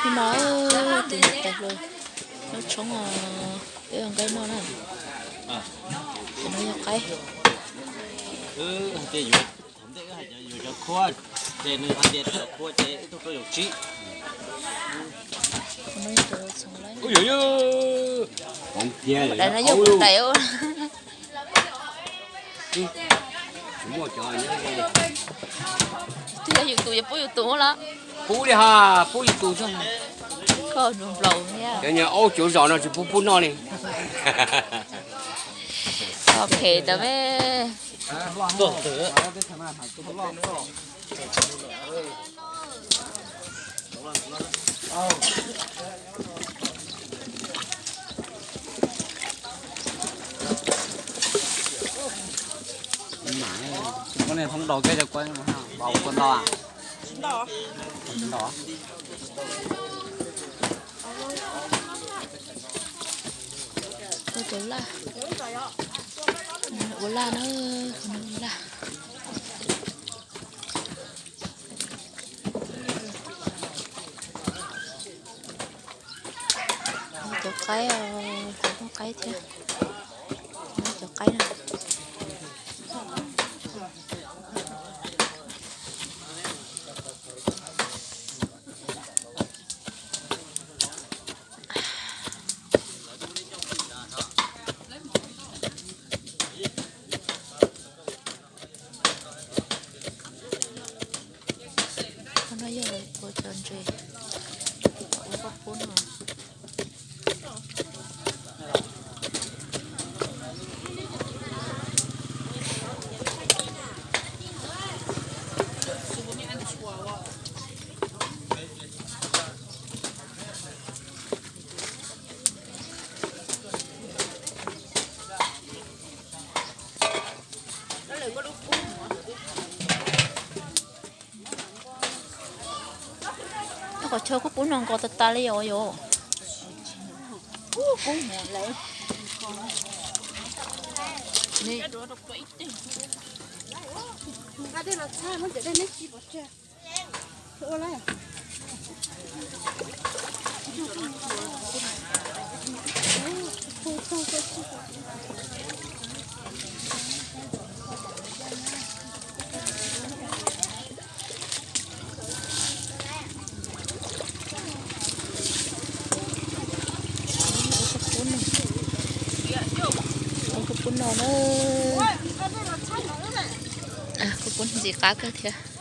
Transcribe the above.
No tus niam tais hluas, noj tshoob, peb ua nqaij noj na. Tus no yog qaib. Tus no yog tus txhoov lawm. Daim no yog kuv daim. Twb yog yus tus, yog pub yus tus los? Pub li ha, pub yus tus xwb. Koj nplaum thiab. Cov nyuag aub cuav zos no tsis pub pub noj li. Ok, tau me. Muab niag thoob do kiag cov kua, kua ntau. Ua cov laj, ua laj na, ua laj. Cov qaib os, cov qaib thiab. Cov qaib na. Qhov no yog ua cov ntses, ua koj pub no. Qhov chaw kuj pub no nkaus tas tas li os yom. Kuv pub no na. Kuv pub ntxim qab kawg thiab.